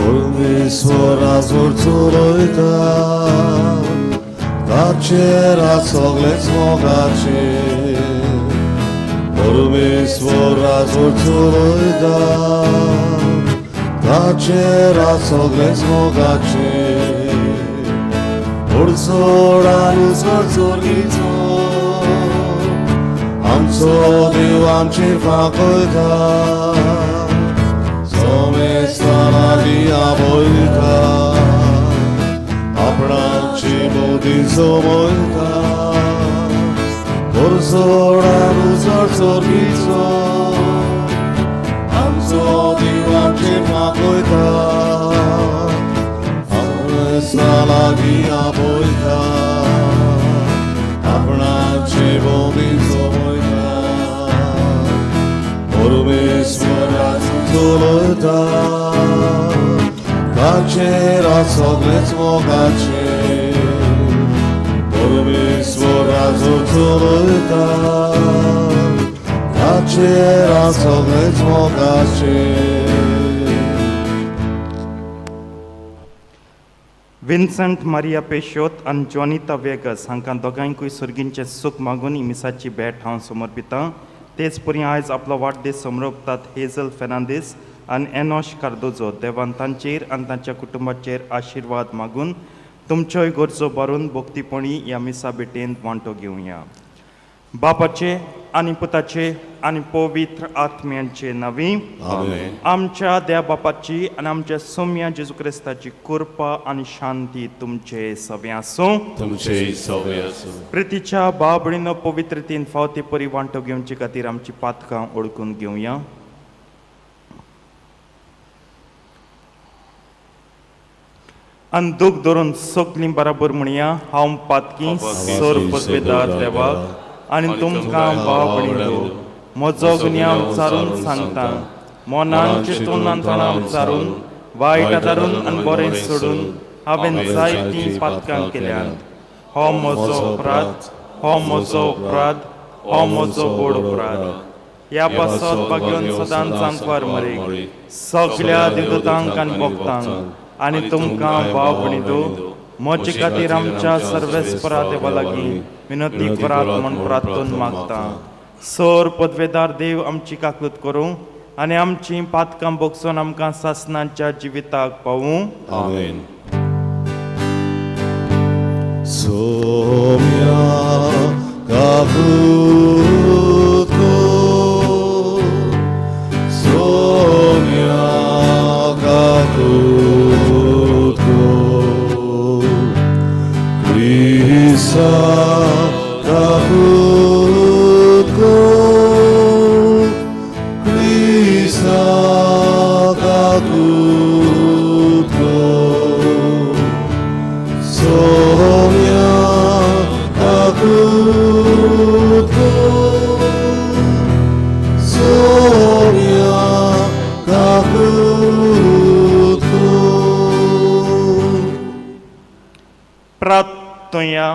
परमेश्वरा जोर चलयता ताचेर सगळेच मोगाचे परमेश्वरा जोर चलयता ताचेर सगळेच मोगाचे उडसोडान चोरीचो आमचो देव आमची फाकयता सोमेस्तानाली आपयता आपणाची मोदी सोमयता उडसोडान चोरीचो आमचो देव आमची फाकयता लागीं आपयता आपणाचे मोदी सोमयता परमेश्वरा चलयता ताचेर सगळेच मोगाचे परमेश्वरा चलयता ताचेर सगळेच मोगाचे. विन्संट मारिया पेशोत आनी जॉनिता वेगस हांकां दोगांयकूय सर्गींचें सूख मागून ही मिसाची भेट हांव समर्पितां. तेच परी आयज आपलो वाडदीस समरोपतात हेझल फेर्नांदीस आनी एनॉश कार्दोजो देवान तांचेर आनी तांच्या कुटुंबाचेर आशिर्वाद मागून तुमच्योय गरजो भरून भक्तीपणी ह्या मिसा भेटेंत वांटो घेवया. बापाचे आनी पुताचे आनी पवित्र आत्म्यांचे नांवी आमेन. आमच्या देव बापाची आनी आमच्या सोम्या जेजू क्रिस्ताची कृपा आनी शांती तुमचे सवे आसूं. तुमचे सवे आसूं. प्रितीच्या बाबडीनो पवित्रतेन फावते परी वांटो घेवचे खातीर आमची पातकां ओळखून घेवया. आनी दूख धरून सगलीं बराबर म्हणया, हांव पातकी सोर पदवेदार देवाक आनी तुमकां बाबडीनो म्हजो गुन्यांव चारून सांगता, मनान चिंतून आनी तणाव चारून वायट आदारून आनी बरें सोडून हांवें जायतीं पातकां केल्यांत. हो म्हजो अपराध, हो म्हजो अपराध, हो म्हजो व्हड अपराध. ह्या पासत भाग्योन सदांच आंकवार मरेक सगल्या देवदूतांक आनी भक्तांक आनी तुमकां भाव भयणींनो म्हजे खातीर आमच्या सर्वेस्परा देवा लागीं विनंती करात म्हूण प्रार्थून मागता. सोर पदवेदार देव आमची काकूत करूं आनी आमची पातकां भोगसून आमकां सासनाच्या जिविताक पावूं. आमेन. सोम्या काकूत कर, सोम्या काकूत कर, क्रिस्ता काकूत कर, क्रिस्ता काकूत कर, सोम्या काकूत कर, सोम्या काकूत कर. प्रार्थुया.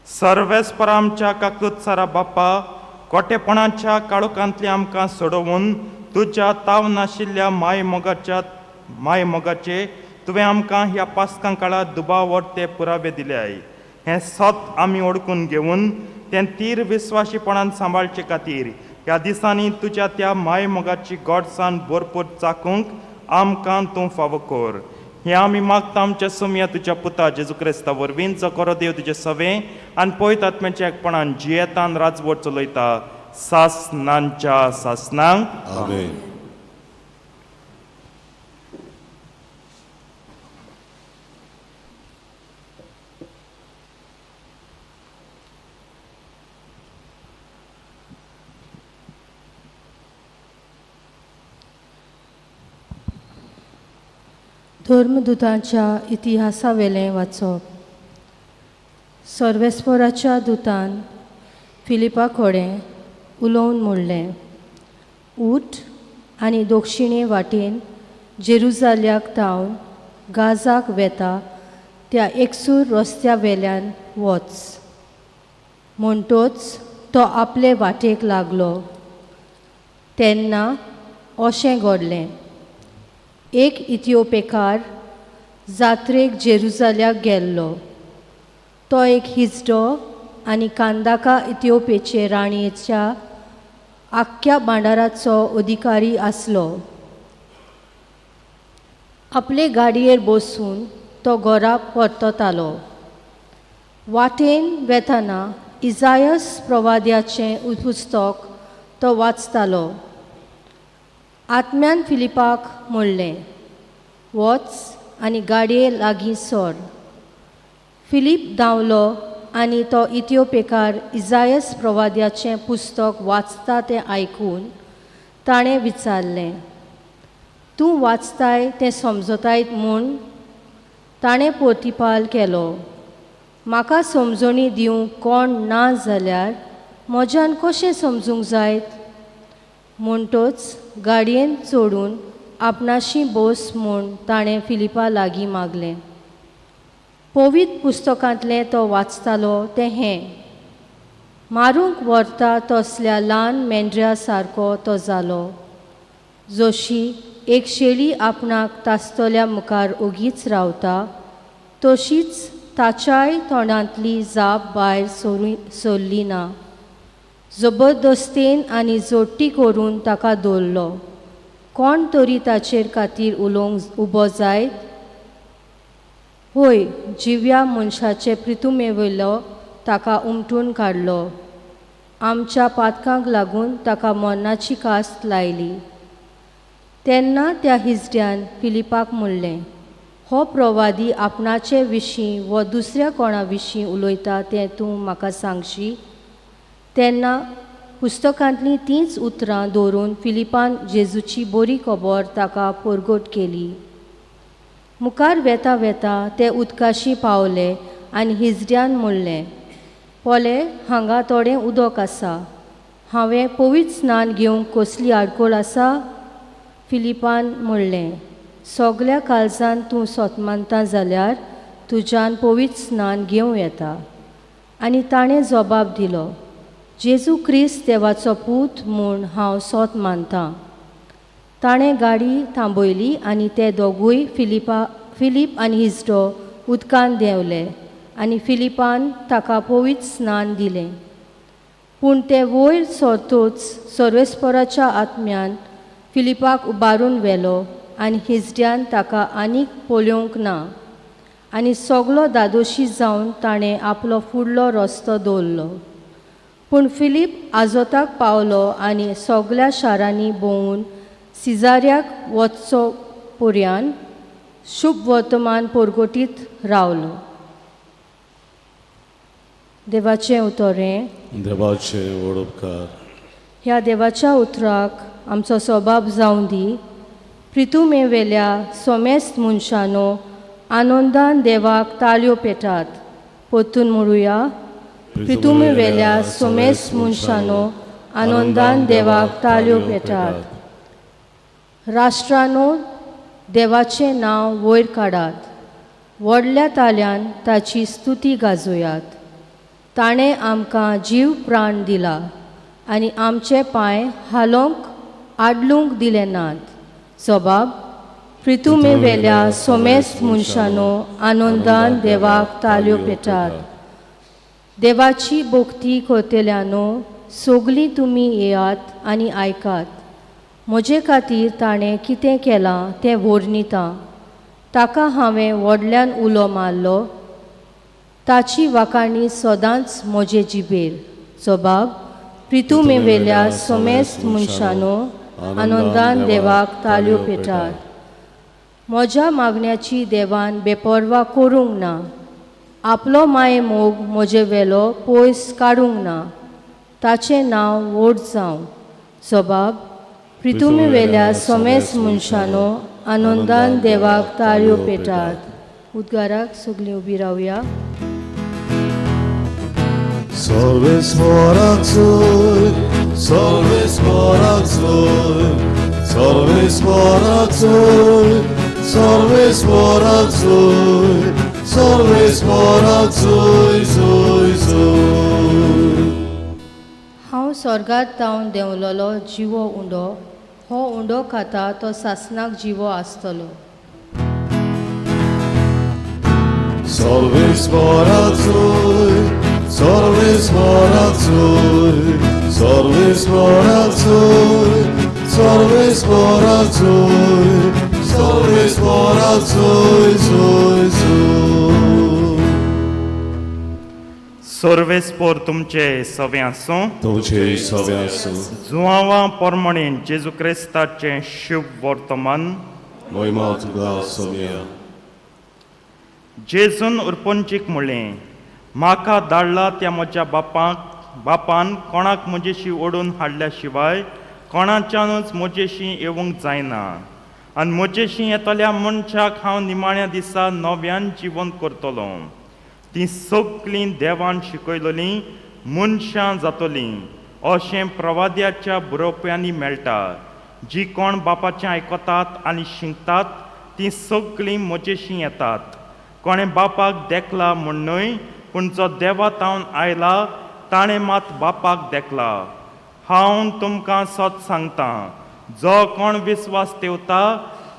सर्वेस्परा आमच्या काकूत सारा बापा, कोटेपणाच्या काळोखांतली आमकां सोडोवन तुज्या ताव नाशिल्ल्या माय मोगाचे तुवें आमकां ह्या पास्कां काळार दुबावर ते पुरावे दिले. हें सत आमी ओळखून घेवन तें तीर विस्वाशीपणान सांबाळचे खातीर ह्या दिसांनी तुज्या त्या माय मोगाची गोडसान भरपूर चाकूंक आमकां तूं फावो कर. हें आमी मागता आमच्या सोम्या तुज्या पुता जेजू क्रिस्ता वरवीं, जो करो देव तुजें सवें आनी पयत आत्म्याच्या एकपणान जियेतान राजवट चलयता सासनांच्या सासनांक. आमेन. धर्मदुतांच्या इतिहासावेलें वाचप. सर्वेस्पराच्या दुतान फिलिपा कडेन उलोवन म्हणलें, उठ आनी दक्षिणे वाटेन जेरुजाल्याक धांवन गाजाक वेता त्या एकसूर रस्त्या वेल्यान वच. म्हणटोच तो आपले वाटेक लागलो. तेन्ना अशें घडलें, एक इथिओपेकार जात्रेक जेरुजाल्याक गेल्लो. तो एक हिजडो आनी कांदाका इथिओपेचे राणयेच्या आख्ख्या भांडाराचो अधिकारी आसलो. आपले गाडयेर बसून तो घरा परततालो. वाटेन वेतना इजायस प्रवाद्याचें पुस्तक तो वाचतालो. आत्म्यान फिलिपाक म्हणलें, वच आनी गाडये लागीं सर. फिलीप धांवलो आनी तो इथिओपेकार इजायस प्रवाद्याचें पुस्तक वाचता तें आयकून ताणें विचारलें, तूं वाचताय तें समजताय म्हूण? ताणें प्रतिपाल केलो, म्हाका समजणी दिवंक कोण ना जाल्यार म्हज्यान कशें समजूंक जायत? म्हणटोच गाडयेन चडून आपणाशी बस म्हूण ताणें फिलिपा लागीं मागलें. पवित्र पुस्तकांतलें तो वाचतालो तें हें, मारूंक व्हरता तसल्या ल्हान मेंढऱ्या सारको तो जालो, जशी एक शेळी आपणाक तासतल्या मुखार ओगीच रावता तशीच ताच्याय तोंडांतली जाप भायर सरली ना. जबरदस्तेन आनी जोडटी करून ताका दवरलो. कोण तरी ताचेर खातीर उलोवंक उबो जायत? होय, जिव्या मनशाचे प्रितुमेवयलो ताका उमटून काडलो. आमच्या पातकांक लागून ताका मरणाची कास्त लायली. तेन्ना त्या हिजड्यान फिलिपाक म्हणलें, हो प्रवादी आपणाचे विशीं वो दुसऱ्या कोणा विशीं उलयता तें तूं म्हाका सांगशी? तेन्ना पुस्तकांतलीं तींच उतरां दवरून फिलिपान जेजूची बरी खबर ताका परगट केली. मुखार वेता वेता ते उदकाशी पावले आनी हिजड्यान म्हणलें, पोले हांगा थोडें उदक आसा, हांवें पवित्र स्नान घेवंक कसली आडखळ आसा? फिलिपान म्हणलें, सगल्या काळजान तूं सोत मानता जाल्यार तुज्यान पवित्र स्नान घेवं येता. आनी ताणें जबाब दिलो, जेजू क्रिस्त देवाचो पूत म्हूण हांव सोत मानतां. ताणें गाडी थांबयली आनी ते दोगूय फिलीप आनी हिजडो उदकान देंवले आनी फिलिपान ताका पवित्र स्नान दिलें. पूण ते वयर सरतोच सर्वेस्पराच्या आत्म्यान फिलिपाक उबारून व्हेलो आनी हिजड्यान ताका आनीक पळोवंक ना आनी सगलो दादोशी जावन ताणें आपलो फुडलो रस्तो दवरलो. पूण फिलीप आजोताक पावलो आनी सगल्या शारांनी भोंवून सिजार्याक वचचो पर्यान शुभ वर्तमान परगटीत रावलो. देवाचें उतर हें. देवाचे व्हड उपकार. ह्या देवाच्या उतराक आमचो स्वभाव जावं दी. प्रितुमेवेल्या सोमेस्त मनशानो आनंदान देवाक ताळयो पेटात. परतून म्हणुया, प्रितुमेवेल्या सोमेस्त मनशानो आनंदान देवाक ताळयो पेटात. राष्ट्रानो देवाचें नांव वयर काडात, व्हडल्या ताळ्यान ताची स्तुती गाजोयात. ताणें आमकां जीव प्राण दिला आनी आमचे पांय हालोवंक आडलूंक दिले नात. जबाब, प्रितुमेवेल्या सोमेस्त मनशानो आनंदान देवाक ताळयो पेटात. देवाची भक्ती करतल्यानो सगलीं तुमी येयात आनी आयकात. म्हजे खातीर ताणें कितें केलां तें वर्णिता. ताका हांवें व्हडल्यान उलो मारलो, ताची वाखाणी सदांच म्हजे जिबेर. जबाब, प्रितुमेवेल्या सोमेस्त मनशानो आनंदान देवाक ताळयो पेटात. म्हज्या मागण्याची देवान बेपर्वा करूंक ना, आपलो माये मोग म्हजे वेलो पयस काडूंक ना. ताचें नांव व्हड जावं. जबाब, प्रितुमेवेल्या सोमेस्त मनशानो आनंदान देवाक ताळयो पेटात. उद्गाराक सगलीं उबी रावया. सर्वेस्पराक चोय, सर्वेस्पराक चोय, सर्वेस्पराक चोय, सर्वेस्वराक जय, सर्वेस्वराक जय, जय, जय. हांव स्वर्गात तावन देंवलोलो जिवो उंडो हो उंडो खाता तो सासणाक जिवो आसतलो. सर्वेस्वराक जय, सर्वेस्वराक जय, सर्वेस्वराक जय, सर्वेस्वराक जय, सर्वेस्वराक जय, जय, जय. सर्वेस्पोर तुमचे सवे आसूं. तुमचे सवे आसूं. जुआंवा पोरमणेन जेजू क्रिस्ताचें शुभ वर्तमान. महिमा तुका सोम्या. जेजून उरपंचीक म्हणलें, म्हाका धाडला त्या म्हज्या बापाक बापान कोणाक म्हजेशी ओडून हाडल्या शिवाय कोणाच्यानूच म्हजेशी येवंक जायना आनी म्हजेशी येतल्या मनशाक हांव निमाण्या दिसा नव्यान जिवन करतलो. तीं सगलीं देवान शिकयलोलीं मनशां जातलीं अशें प्रवाद्याच्या बरोवप्यांनी मेळटा. जी कोण बापाचें आयकतात आनी शिंकतात तीं सगलीं म्हजेशीं येतात. कोणें बापाक देखला म्हूण न्हय, पूण जो देवा तावन आयला ताणें मात बापाक देखला. हांव तुमकां सत सांगतां, जो कोण विस्वास ठेवता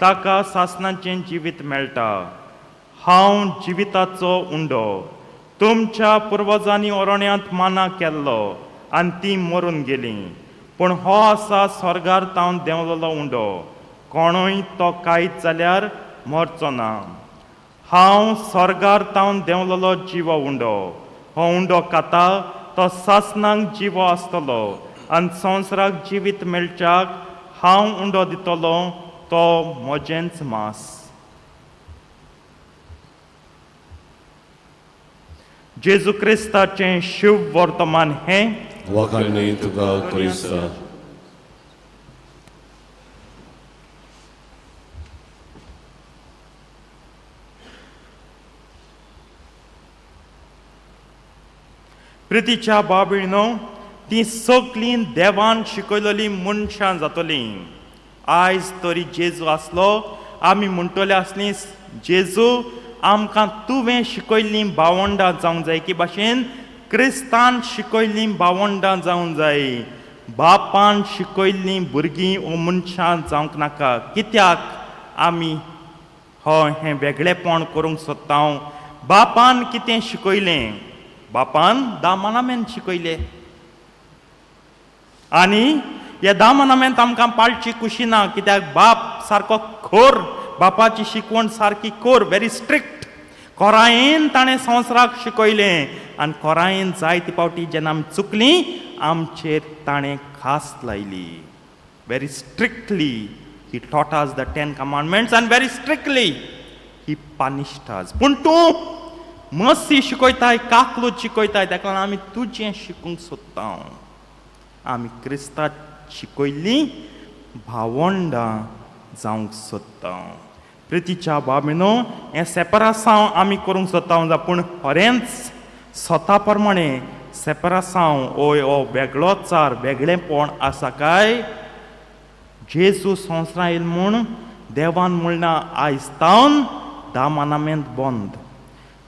ताका सासणाचें जिवीत मेळटा. हांव जिविताचो उंडो. तुमच्या पुर्वजांनी ओरण्यांत माना केल्लो आनी तीं मरून गेलीं, पूण हो आसा स्वर्गार तावन देंवलेलो उंडो. कोणूय तो कायत जाल्यार मरचो ना. हांव स्वर्गार तावन देंवलेलो जिवो उंडो. हो उंडो खाता तो सासणाक जिवो आसतलो आनी संवसाराक जिवीत मेळच्याक हांव उंडो दितलो तो म्हजेंच मास. जेजू क्रिस्ताचें शुभ वर्तमान हें. वाखाणणी तुका क्रिस्ता. प्रितीच्या बाबीनो, ती सगलीं देवान शिकयलेलीं मनशां जातलीं. आयज तरी जेजू आसलो आमी म्हणटले आसलीं, जेजू आमकां तुवें शिकयल्लीं भावंडां जावंक जाय की भाशेन क्रिस्तान शिकयल्लीं भावंडां जावंक जाय. बापान शिकयल्लीं भुरगीं ओ मनशां जावंक नाका. कित्याक आमी हो हें वेगळेपण करूंक सोदता? बापान कितें शिकयलें? बापान दामनामेन शिकयलें आनी ह्या दामनामेंत आमकां पाळची खुशी ना. कित्याक? बाप सारको खोर, बापाची शिकवण सारकी खोर, व्हेरी स्ट्रिक्ट. कोरायेन ताणें संवसाराक शिकयलें आनी कोरायेन जायते फावटी जेन्ना आमी चुकलीं आमचेर ताणें खास लायली. Very strictly he taught us the Ten Commandments and very strictly he punished us. पूण तूं मस्ती शिकयताय, काकलूत शिकयताय, ताका लागून आमी तुजें शिकूंक सोदता. आमी क्रिस्ताक शिकयल्लीं भावंडां जावंक सोदता. प्रितीच्या बाबिनो, हें सेपरासांव आमी करूंक सोदता, पूण खरेंच स्वता प्रमाणे सेपरासांव ओ हो वेगळोचार वेगळेपण आसा काय? जेजू संवसारां येयल म्हूण देवान म्हणना आयज तावन दामानामेंत बंद.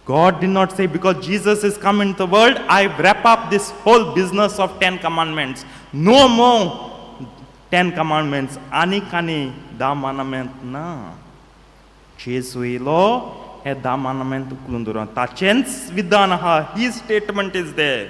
God did not say, because Jesus is come into the world, I wrap up this whole business of Ten Commandments. No more Ten Commandments. आनीक आनी धा मानामेंत ना. जेजू येयलो हे धा मानामेंत उखलून दवरून ताचेंच विधान आहा. ही स्टेटमेंट is they,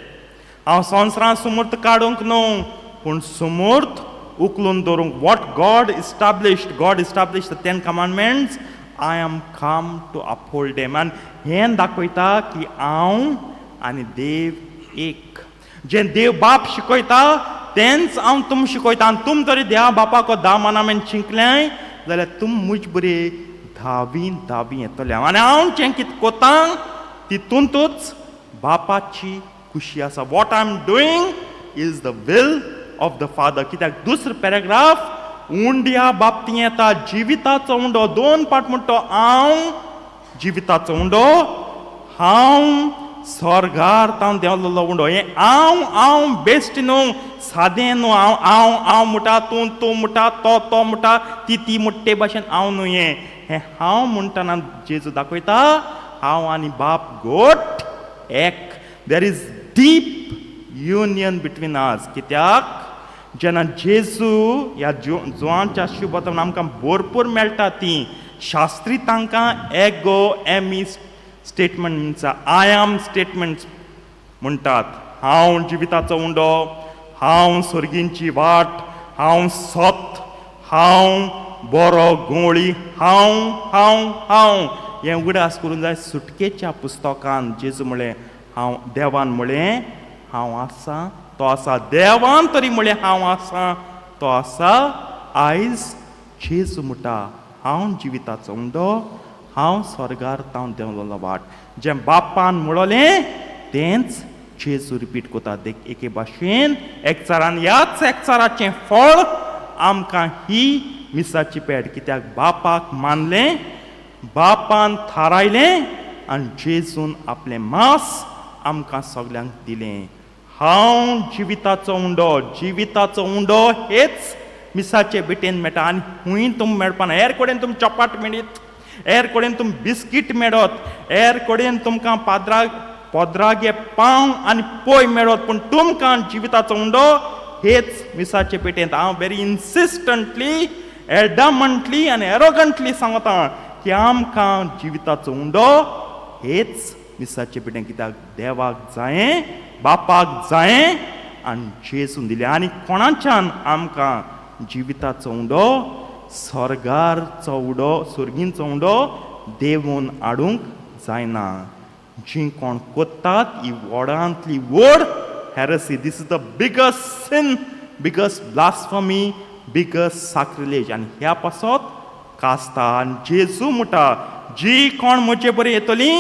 हांव संवसारान सुमूर्त काडूंक न्हू, पूण सुमूर्त उखलून दवरूंक. What God established, God establish the Ten Commandments, I am come to uphold them. आनी हें दाखयता की हांव आनी देव एक. जें देव बाप शिकयता तेंच हांव तुम शिकयता. आनी तुम तरी देवा बापाक धा मानामेन शिकलें जाल्यार तुम म्हज बरी धावी धावी येतले. आनी हांव जें कितें कोता तितूंतच बापाची खुशी आसा. What I am doing is the will of the Father. कित्याक दुसरो पॅराग्राफ उंड्या बाबतींत येता. जिविताचो उंडो दोन पाट म्हणटो, हांव जिविताचो उंडो, हांव स्वर्गार तावन देंवलेलो उंडो. हें हांव हांव बेस्ट न्हू, सादें न्हू. हांव हांव हांव म्हणटा, तूं तूं म्हणटा, तो तो म्हणटा, ती ती म्हणटे भाशेन हांव न्हू. हें हें हांव म्हणटना जेजू दाखयता हांव आनी बाप गोट एक. There is deep union between us. कित्याक जेन्ना जेजू ह्या जुवांच्या शुभतान आमकां भरपूर मेळटा ती शास्त्री तांकां एगो एमी स्टेटमेंट म्हणटा, I am statement म्हणटात. हांव जिविताचो उंडो, हांव सर्गींची वाट, हांव सत, हांव बरो गोंवळी, हांव हांव हांव. हें उगडास करूंक जाय. सुटकेच्या पुस्तकान जेजू म्हळें हांव, देवान म्हळें हांव आसा तो आसा. देवान तरी म्हळें हांव आसा तो आसा. आयज जेजू म्हणटा हांव जिविताचो उंडो, हांव स्वर्गार तावन देंवलोलो वाट. जें बापान म्हणलें तेंच जेजू रिपीट करता. देख एके भाशेन एकचारान ह्याच एकचाराचें फळ आमकां ही मिसाची पेट. कित्याक बापाक मानलें, बापान थारायलें आनी जेजून आपलें मांस आमकां सगल्यांक दिलें. हांव जिविताचो उंडो, जिविताचो उंडो हेच मिसाचे भेटेन मेळटा आनी खूंय तुम मेळपाना. हेर कडेन तुम चपाट मेळीत, हेर कडेन तुम बिस्कीट मेळत, हेर कडेन तुमकां पाद्रा पोद्रागे पाव आनी पोय मेळत, पूण तुमकां जिविताचो उंडो हेच मिसाचे पेटेंत. हांव व्हेरी इन्सिस्टंटली, एडमंटली आनी एरोगंटली सांगता की आमकां जिविताचो उंडो हेच मिसाचे पेटेंत. कित्याक देवाक जायें, बापाक जायें आनी जेजून दिलें. आनी कोणाच्यान आमकां जिविताचो उंडो, स्वर्गारचो उडो, सुर्गींचो उंडो देवून हाडूंक जायना. जी कोण कोत्तात ही व्हडांतली व्हड heresy. This is the biggest sin, biggest blasphemy, biggest sacrilege. आनी ह्या पासत कास्ता. आनी जेजू म्हणटा जी कोण म्हजे बरें येतली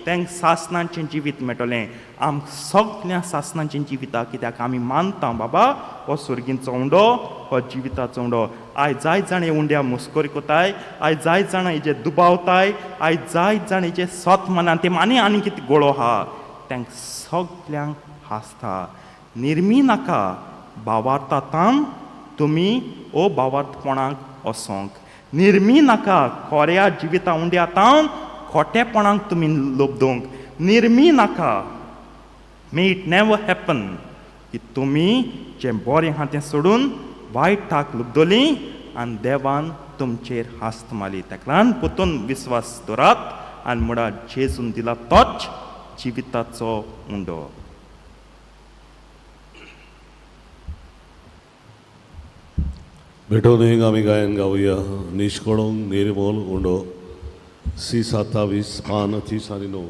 तांकां सासनांचें जिवीत मेळटलें. आमकां सगळ्या सासनांचें जिविता, कित्याक आमी मानता बाबा हो सुर्गींचो उंडो, हो जिविताचो उंडो. आयज जायत जाण हे उंड्या मस्करी कोताय, आयज जायत जाणां हेजे दुबावताय, आयज जायत जाण हेजे सत मनान ते आनी आनी कितें गोळो आहा तांकां सगल्यांक हांसता. निर्मी नाका भावार्थातान तुमी ओ भावार्थपणाक वसोंक. निर्मी नाका खोऱ्या जिविता उंड्या तावन खोटेपणाक तुमी लब्दोवंक. निर्मी नाका. May it never happen की तुमी जें बरें आहा तें सोडून वायटाक लुबदली आनी देवान तुमचेर हास्त मारली. ताका लागून परतून विस्वास दवरात आनी म्हणा जेजून दिला तोच जिविताचो उंडो. भेटोवन एक आमी गायन गावया निश्कळूंक निर्मोल उंडो, सी 27 पान 30 आनी 9,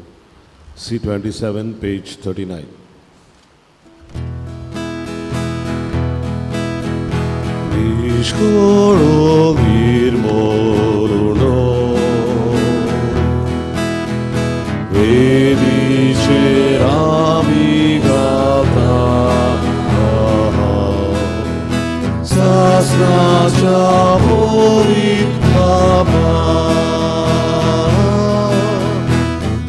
C 27 page 39. निश्कळूंक निर्मोल उंडो वेदीचेर आमी गाता, सासनाच्या पवित्र बाबा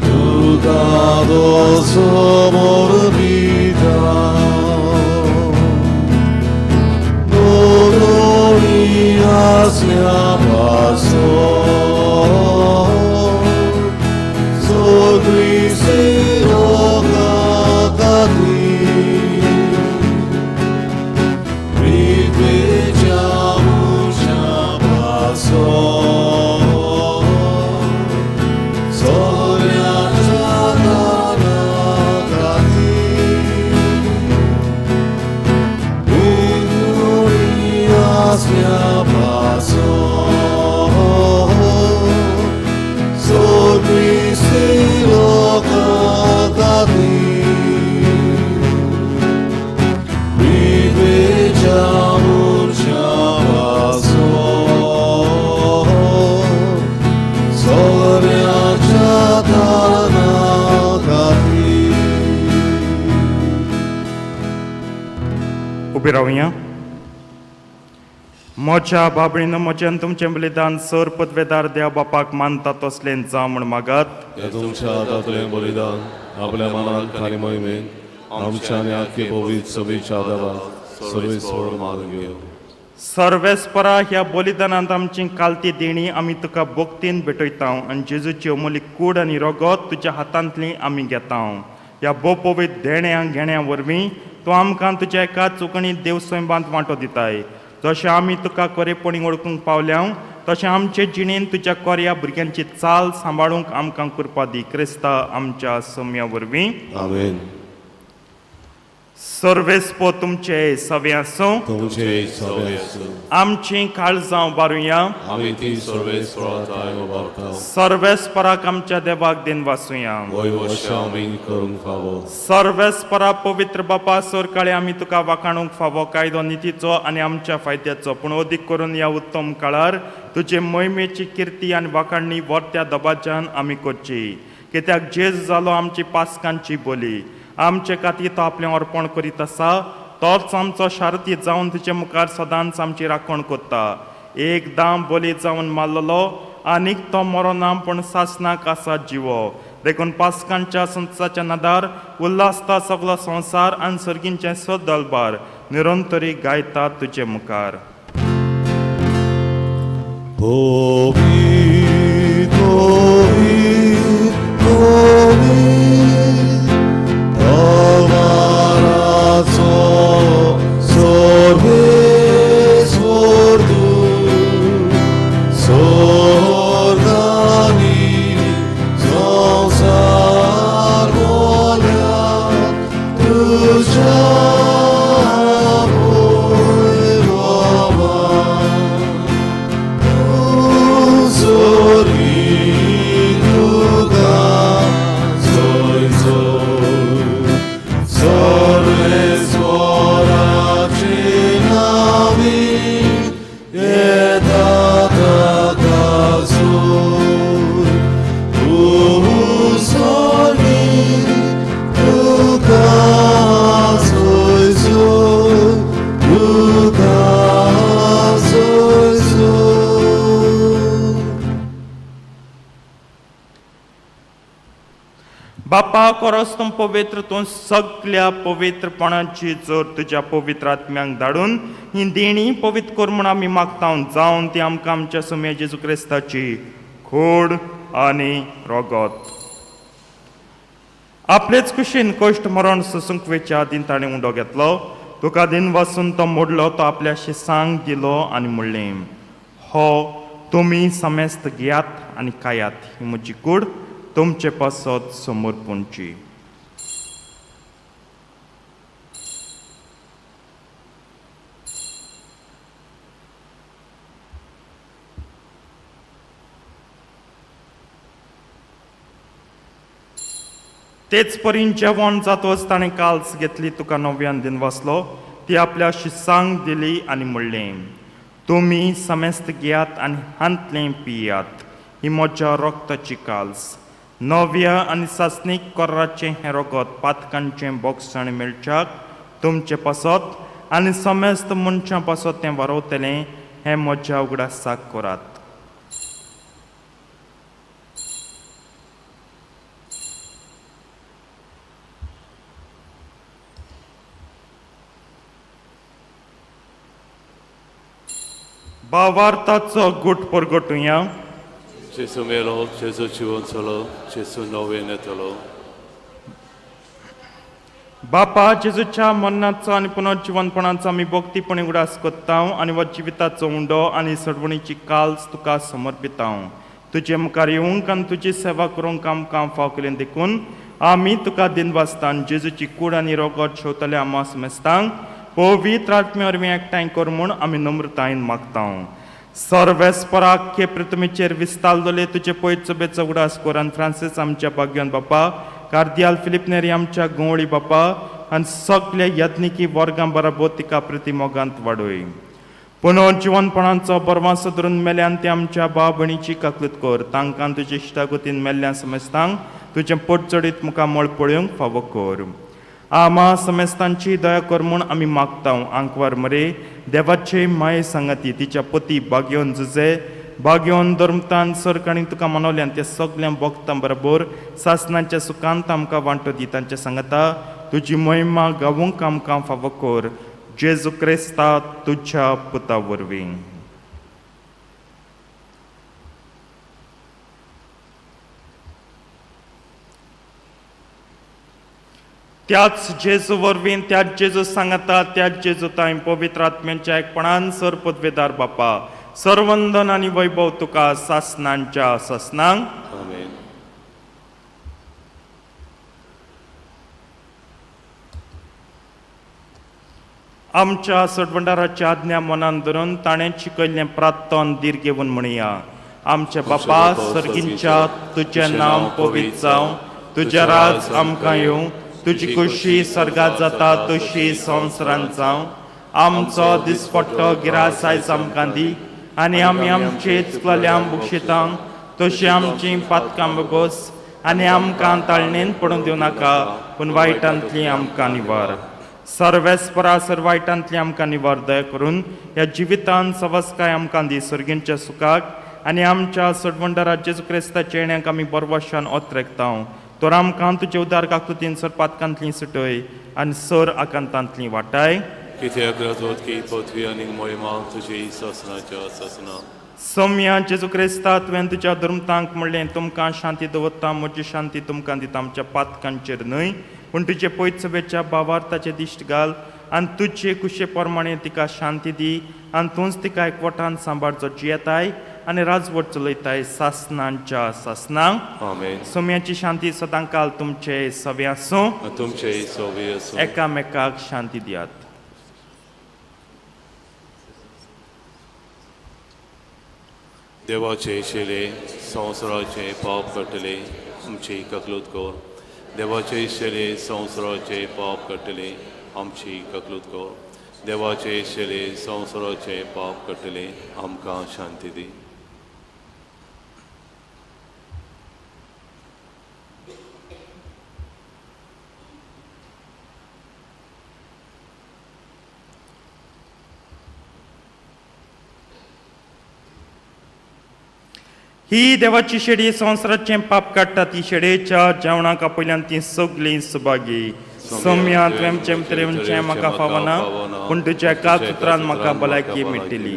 तुका दोसो पिता दोनी आसल्या पासो सगळी लोका खातीर प्रिथ्वेच्या मनशा पासो सगळ्याच्या दाना खातीर विदुरी आसल्या पासो सगळी लोका खातीर प्रिथ्वेच्या मनशा पासो सगळ्याच्या दाना खातीर. उबी रावया. म्हज्या बाबणीन म्हजें तुमचें बलिदान सर पदवेदार देव बापाक मानता तसलें जावं म्हूण मागात. ह्या तुमच्या हातांतलें बलिदान आपल्या मनाक आनी मोहिमेन आमच्या आनी आख्खे पवित्र सभेच्या देवाक सर्वेस्वर मारून घेवं. सर्वेस्परा ह्या बलिदानांत आमची कालती देणी आमी तुका भक्तीन भेटयता आनी जेजूची अमूल्य कूड आनी रगत तुज्या हातांतली आमी घेता. ह्या भोव पवित्र देण्या घेण्या वरवीं तूं आमकां तुज्या एका चुकणी देव स्वयंबांत वांटो दिताय. जशें आमी तुका खरेपणी वळखूंक पावल्या तशें आमचे जिणेन तुज्या कोऱ्या भुरग्यांची चाल सांबाळूंक आमकां कृपा दी, क्रिस्ता आमच्या सम्या वरवीं. आमेन. सर्वेस्पो तुमचे सवे आसूं. तुमचे सवे आसूं. आमचीं काळजां बारुया. आमी ती सर्वेस्परा उबारता. सर्वेस्पराक आमच्या देवाक दिन वासुया. वय वर्षा आमी करूंक फावो. सर्वेस्परा पवित्र बापा, सरकाळी आमी तुका वाखाणूंक फावो, कायदो नितीचो आनी आमच्या फायद्याचो, पूण अदीक करून ह्या उत्तम काळार तुजे मोहिमेची किर्ती आनी वाखाणणी वर्त्या दबाज्यान आमी करची. कित्याक जेज जालो आमची पासकांची बोली, आमचे खातीर तो आपलें अर्पण करीत आसा, तोच आमचो शारती जावन तुजे मुखार सदांच आमची राखण करता. एकदां बोली जावन मारलेलो आनीक तो मरोना, पूण सासणाक आसा जिवो. देखून पासकांच्या संसाच्या नदार उल्हासता सगलो संवसार आनी सर्गींचें सदलबार निरंतरी गायता तुजे मुखार. Ovi, ovi, ovi, तलवाराचो सर्वेस्वर तूं, स्वर्गानी संवसार भरल्या तुज्या वैभवान. So, बापा कोरस तूं पवित्र, तूं सगल्या पवित्रपणाची जोर तुज्या पवित्र आत्म्यांक धाडून ही देणी पवित्र कर म्हूण आमी मागता, जावन ती आमकां आमच्या सुम्या जेजू क्रिस्ताची खोड आनी रगत. आपलेच कुशीन कश्ट मरण सोसूंक वेच्या आदीं ताणें उंडो घेतलो, तुका दिन वासून तो मोडलो, तो आपल्या शिसांक दिलो आनी म्हणलें, हो तुमी समेस्त घेयात आनी खायात, ही म्हजी कूड तुमचे पासत समर्पणची. तेच परीन जेवण जातच ताणें काल्स घेतली, तुका नव्यान दिन वाचलो, ती आपल्या शिसांक दिली आनी म्हणलें, तुमी समेस्त घेयात आनी हांतलें पियात, ही म्हज्या रक्ताची काल्स, नव्या आनी सासणीक कोर्राचें हें रगत पातकांचें बोगसण मेळच्याक तुमचे पासत आनी समेस्त मनशां पासत तें वारवतलें, हें म्हज्या उगडासाक करात. भावार्थाचो गुट परगटुया. जेजू मेलो, जेजू जिवन चलो, जेजू नवें येतलो. बापा, जेजूच्या मरणाचो आनी पुनर्जिवनपणाचो आमी भक्तीपणी उगडास करता आनी हो जिविताचो उंडो आनी सडवणीची काल्स तुका समर्पिता. तुजे मुखार येवंक आनी तुजी सेवा करूंक आमकां फाव केलें देखून आमी तुका दिनवासता. जेजूची कूड आनी रगत शेवतले आमा समेस्तांक पवित्र आत्म्या वरवीं एकठांय कर म्हूण आमी नम्रतायेन मागता. सर्वेस्पराक के पृथ्वीचेर विस्तारलेले तुजे पयचोबेचो उगडास कर आनी फ्रांसीस आमच्या भाग्यान बापा, कार्दियाल फिलीप नेरी आमच्या गंवळी बापा आनी सगल्या यज्ञिकी वर्गां बराबर तिका प्रतिमोगांत वाडय. पुनर्जिवनपणाचो बरवासो धरून मेल्यान ते आमच्या भाव भयणीची काकलूत कर, तांकां तुजे इश्टागतीन मेल्ल्या समेस्तांक तुजें पोट चडीत मुखामळ पळोवंक फावो कर. आमा समेस्तांची दया कर म्हूण आमी मागता. आंकवार मरे देवाचे माये सांगाती तिच्या पती बागयोन जुजे बागयोन धर्मतान सरकाणी तुका मनवल्यान त्या सगळ्या भोगतां बरोबर सासणाच्या सुखांत आमकां वांटो दी. तांच्या सांगाता तुजी महिमा गावूंक आमकां फावो कर. जेजू क्रिस्ता तुज्या पुता वरवीं. त्याच जेजू वरवीं, त्याच जेजू सांगता, त्याच जेजू तांय पवित्र आत्म्यांच्या एकपणान सर पदवेदार बापा, सर्वंदन आनी वैभव तुका सासनांच्या सासनांक. आमेन. आमच्या सटवंडाराच्या आज्ञा मनान धरून ताणें शिकयल्लें प्रार्थन धीर घेवन म्हणया. आमच्या बापा सर्गींच्या, तुजें नांव पवित्र जावं, तुजें राज आमकां येवं, तुजी खुशी सर्गात जाता तशी संवसारांत जावं. आमचो दिसपट्टो गिरास आयज आमकां दी आनी आमी आमचे चुकलेल्या बक्षितांक तशी आमची पातकां बगोस आनी आमकां ताळणेन पडून दिवं नाका, पूण वायटांतली आमकां निवार. सर्वेस्परा सर वायटांतली आमकां निवार. दया करून ह्या जिवितान सवस्काय आमकां दी सर्गींच्या सुखाक आनी आमच्या सडवंडारा जेजू क्रिस्ताच्या येण्याक आमी बरवशान ओतरेकता. तर आमकां तुजे उदार काकुतीन सर पातकांतली सुटय आनी सर आकांतांतली वाटाय. कित्याक राजवत की पृथ्वी आनी मोहिमा तुजी सासनाच्या सासना. सोम्या जेजू क्रिस्ता, तुवें तुज्या धर्मतांक म्हणलें, तुमकां शांती दवरता, म्हजी शांती तुमकां दिता. आमच्या पातकांचेर न्हय पूण तुजे पयत सभेच्या भावार्थाचे दिश्ट घाल आनी तुजे कुशे प्रमाणे तिका शांती दी आनी तूंच तिका एकवटान सांबाळ, जो जियेताय आनी राजवट चलयताय सासनांच्या सासनांक. आमेन. सोम्याची शांती सदां काल तुमचे सवे आसूं. आनी तुमचे सोबी आसूं. एकामेकाक शांती दियात. देवाचे शिले संवसाराचे पाप काडटले, आमची ककलूत कर. देवाचे शिले संवसाराचे पाप काडटले, आमची ककलूत कर. देवाचे शिले संवसाराचे पाप काडटले, आमकां शांती दी. ही देवाची शेडी संवसाराचें पाप काडटा. ती शेडयेच्या जेवणाक आपयल्यान ती सगळीं सुभागी. सोम्या, तुवें आमचें म्हाका फावना, पूण तुज्या एकाच उतरान म्हाका भलायकी मेळटली.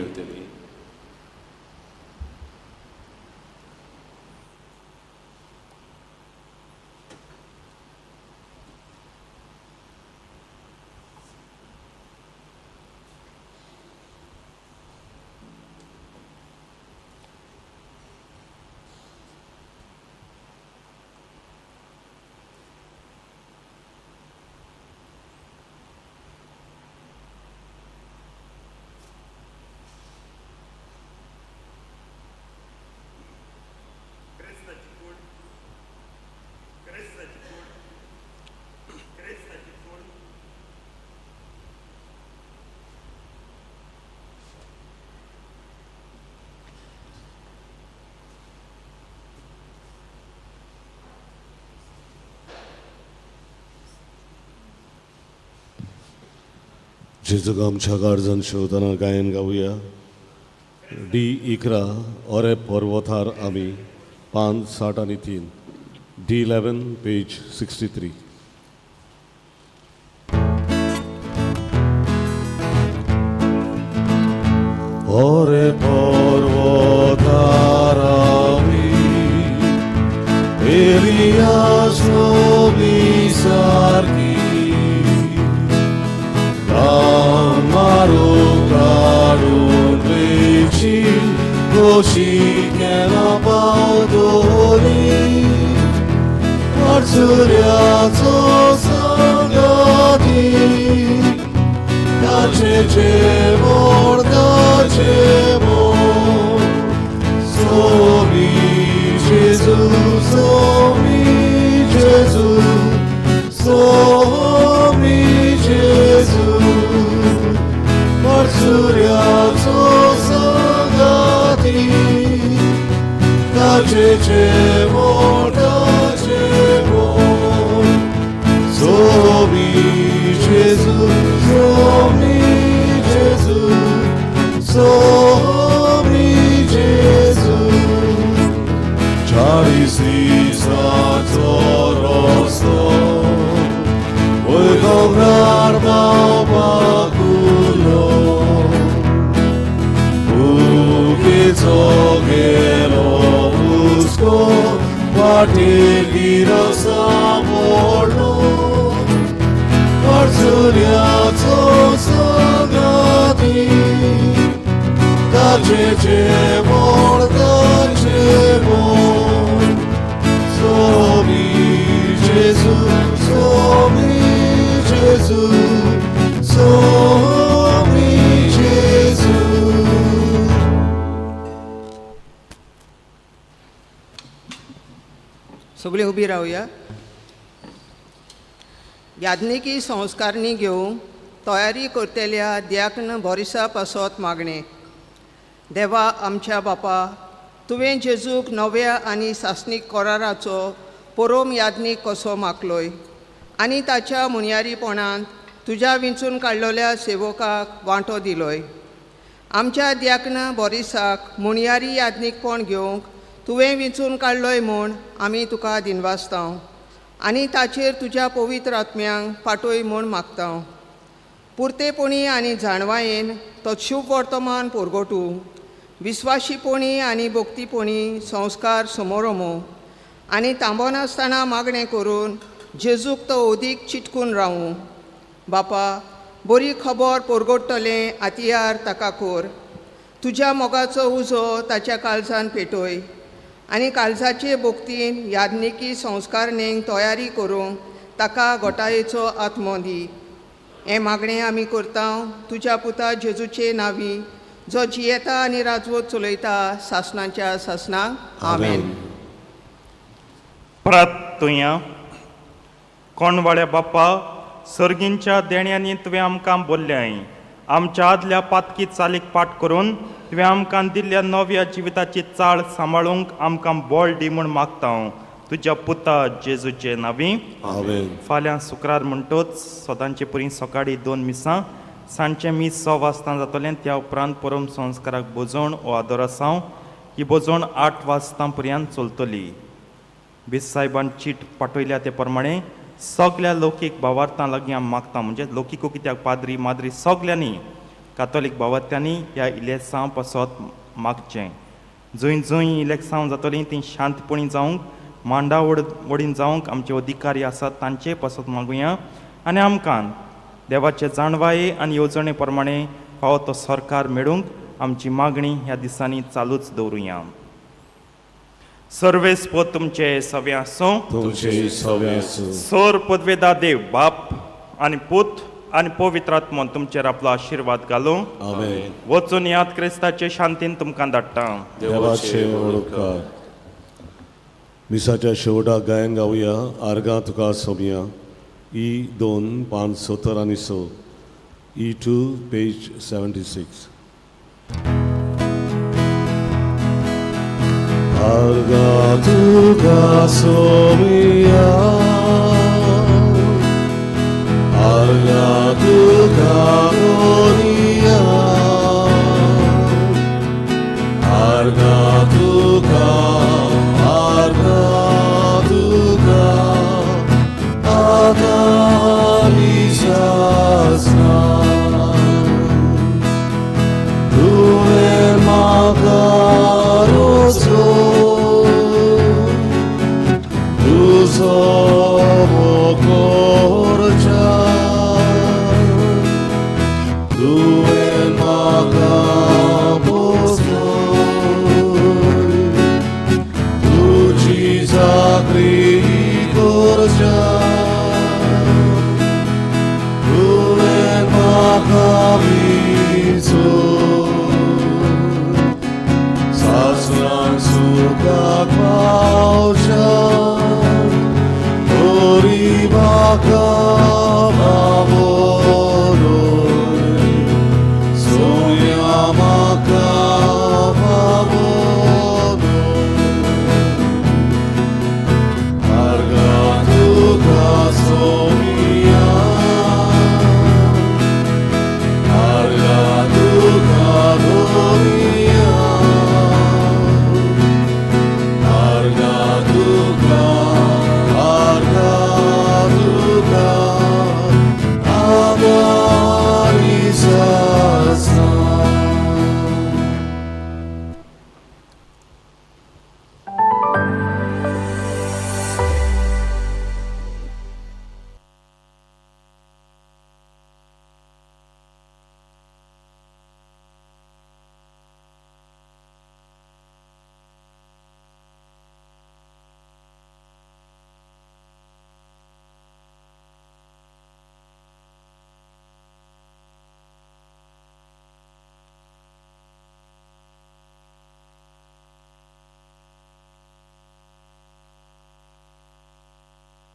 जेजूक आमच्या गार्जन शेवतना गायन गावया. डी 11 ओरे पर्वतार आमी, पान 63, डी 11 पेज 63. ओरे पर्वतार आमी एलियास सारकी मारू काडून वेची गोशी केन्ना पावतली अडचुऱ्याचो संगाती ताचे जेवण ताचे मोड सोमी जेजू, सोमी जेजू, सोमी जेजू, मर्सुऱ्याचो संगाती ताचे जेवण ताचे मोड सोमी जेजू, सोमी जेजू, सोमी जेजू. वाटेर गिरसा पडलो वाटसुऱ्याचो संगाती ताचे जेवण ताचे बोल सोमी जेजू सोमी जेजू सोमी जेजू. सगळीं उबी रावया. याज्ञिकी संस्कारणी घेवंक तयारी करतल्या द्याक्न बोरिसा पासत मागणें. देवा आमच्या बापा, तुवें जेजूक नव्या आनी सासणीक कराराचो परोम याज्ञीक कसो मागलोय आनी ताच्या मुनयारीपणांत तुज्या विंचून काडलेल्या सेवकाक वांटो दिलोय. आमच्या द्याक्न बोरिसाक मुणयारी याज्ञीकपण घेवंक तुवें विंचून काडलोय म्हूण आमी तुका दिनवासतांव आनी ताचेर तुज्या पवित्र आत्म्यांक पाटोय म्हूण मागतांव. पुरतेपणी आनी जाणवायेन तो शुभ वर्तमान पोरगोटू, विस्वाशीपणी आनी भक्तीपणी संस्कार समोरमो आनी तांबोनासतना मागणें करून जेजूक तो अदीक चिटकून रावूं. बापा, बरी खबर पोरगोडटलें आतियार ताका कोर. तुज्या मोगाचो उजो ताच्या काळजान पेटय आनी काळजाचे भक्तीन याज्ञिकी संस्कारणेक तयारी करूंक ताका गोटायेचो आत्मो दी. हें मागणें आमी करता तुज्या पुता जेजूचे नांवी, जो जियेता आनी राजवट चलयता सासणाच्या सासणाक. आमेन. परत तुया कोणवाळ्या बाप्पा, सर्गींच्या देण्यांनी तुवें आमकां बोल्ल्याय. आमच्या आदल्या पातकी चालीक पाठ करून तुवें आमकां दिल्ल्या नव्या जिविताची चाळ सांबाळूंक आमकां बळ दी म्हूण मागता हांव तुज्या पुता जेजूचे नांवी. आमेन. फाल्यां शुक्रार म्हणटोच सदांचे परी सकाळीं 2 मिसां, सांजचें मीस 6 वाजता जातलें. त्या उपरांत परम संस्काराक बोजवण ओ आदोरासांव. ही बोजवण 8 वाजता पर्यंत चलतली. बीस साहेबान चीट पाठयल्या ते प्रमाणे सगल्या लौकीक भावार्थां लागीं आमी मागता, म्हणजे लौकिकू कित्याक पाद्री माद्री सगल्यांनी कातोलीक भावार्थ्यांनी ह्या इलेक्सांव पासत मागचें. जंय जंय इलेक्सांव जातलीं ती शांतपणी जावंक, मांडा वडीन जावंक आमचे अधिकारी आसात तांचे पासत मागुया आनी आमकां देवाचे जाणवाये आनी येवजणे प्रमाणे फावो तो सरकार मेळूंक आमची मागणी ह्या दिसांनी चालूच दवरुया. सर्वेस्पोत तुमचे सवे आसूं. तुमचे सवे आसूं. सोर पदवेदा देव बाप आनी पूत आनी पवित्र आत्मो तुमचेर आपलो आशिर्वाद घालूं. आमेन. वचून याद क्रिस्ताचे शांतीन तुमकां धाडटा. देवाचे उपकार. मिसाच्या शेवटाक गायन गावया आर्गां तुका सोमया. ई 2 पान 70 आनी 6, ई 2 पेज 76. आर्गां तुका सोमया, आर्गां तुका कोरिया, आर्गां तुका, आर्गां तुका, आतां सासना. तुवें म्हाका रोचलो, तुजो मोग करच्या. तुवें म्हाका पोसलो, तुजी चाकरी करच्या. तुवें म्हाका विंचलो, सासणाक सुखाक पावच्या. तरी म्हाका